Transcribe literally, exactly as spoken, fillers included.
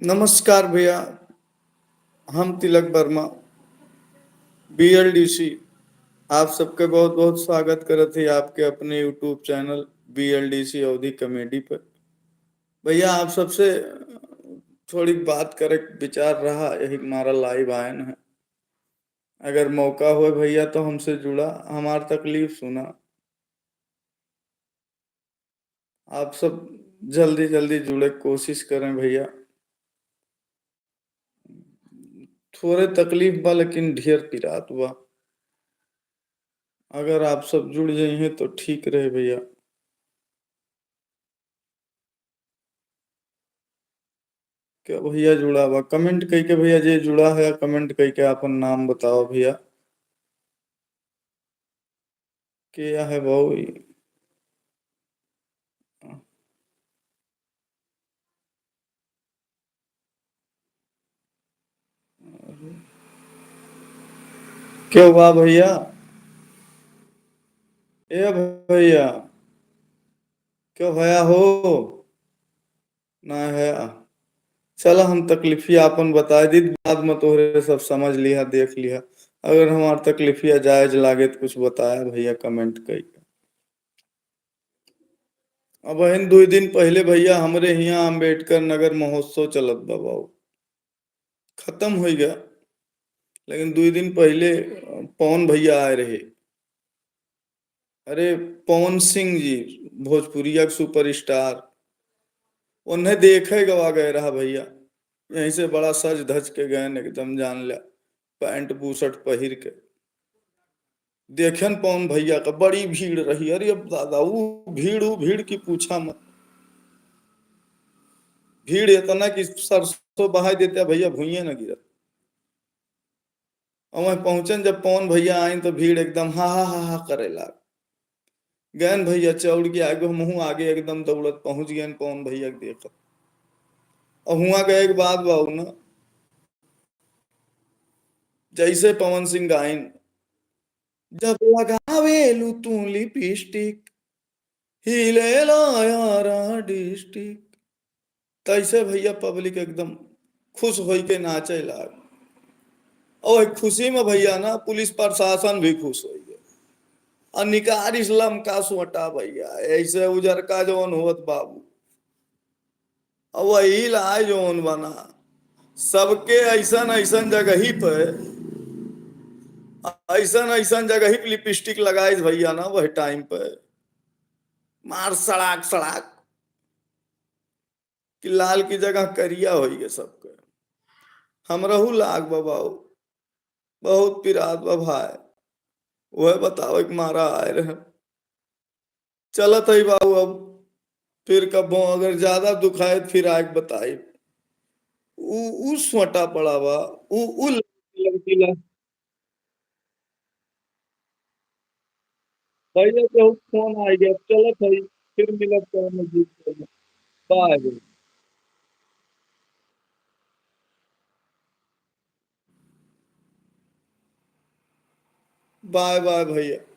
नमस्कार भइया, हम तिलक वर्मा, B L D C, आप सबके बहुत बहुत स्वागत करत ही आपके अपने YouTube channel B L D C अवधी comedy पर। भइया, आप सबसे थोड़ी बात करे के विचार रहा, यही हमारा live आयन है। अगर मौका होए भइया तो हमसे जुड़ा, हमार तकलीफ सुना। आप सब जल्दी जल्दी जुड़े के कोशिश करें भइया। थोड़े तकलीफ बा लेकिन ढेर पिरात बा। अगर आप सब जुड़ जइहें तो ठीक रहे भइया। क्या भइया जुड़ा बा? Comment कइके भइया जे जुड़ा है comment कइके आपन नाम बताओ भइया। क्या है भाऊ? क्यों बा भइया? ए भइया, क्यों भइया हो? ना है। चला हम तकलीफिया आपन बताए दी, बाद में तोहरे सब समझ लिहा, देख लिहा। अगर हमार तकलीफिया जायज लागे तो कुछ बताया भइया comment कइके। अब हन दुई दिन पहिले भइया हमरे हियाँ अम्बेडकर नगर महोत्सव चलत बा बाबू, खत्म होइ गया, लेकिन दुई दिन पहिले पवन भइया आए रहे। अरे पवन सिंह जी, भोजपुरिया के superstar, उन्हें देखे गवा गए रहा भइया। यहीं से बड़ा सज धज के गए एकदम, जान ल्या, pant बुशर्ट पहिर के। देखेन पवन भइया का बड़ी भीड़ रही। अरे अब दादा, ऊ भीड़, ऊ भीड़ की पूछा मत। भीड़ इतना कि सरसों बहाई देते भइया, भुइये न गिरत। और वहीं पहुँचन जब पवन भइया आइन तो भीड़ एकदम हा हा हा हा करे लाग। गएन भइया चौड़ के आगे, हमहूँ आगे एकदम दौड़त पहुँच गएन पवन भइया के देखत। और हुआ गए एक बात बाबू ना, जैसे पवन सिंह गाइन, "जब लगावेलू तू लिपस्टिक, हिलेला यारा डिस्ट्रिक्ट।" तैसे भइया पब्लिक एकदम खुश होई के नाचे लाग। और खुशी में भइया ना पुलिस प्रशासन भी खुश होई गए। और निकारिस लमका सोटा भइया, ऐसे उजरका जवन होत बाबू। और वही ला जौन बना, सबके ऐसन ऐसन जगही पे, ऐसन ऐसन जगही पे लिपस्टिक लगाइस भइया ना, वही टाइम पे मार सड़ाक सड़ाक कि लाल की जगह करिया होई गए सबके। हमरहू लाग बा बाऊ, बहुत पिरात बा भाई, वह बतावे के मारा आए रहे। चलत हई बाबू, अब फिर कबो अगर ज्यादा दुखाए त फिर आके बताई। उ, उ सोटा पड़ा बा, उ, उ लड़की ला। भैया के फोन आ गया, चलत हई, फिर मिलब कौनो गीत पे। बाय बाय। बाय बाय भैया।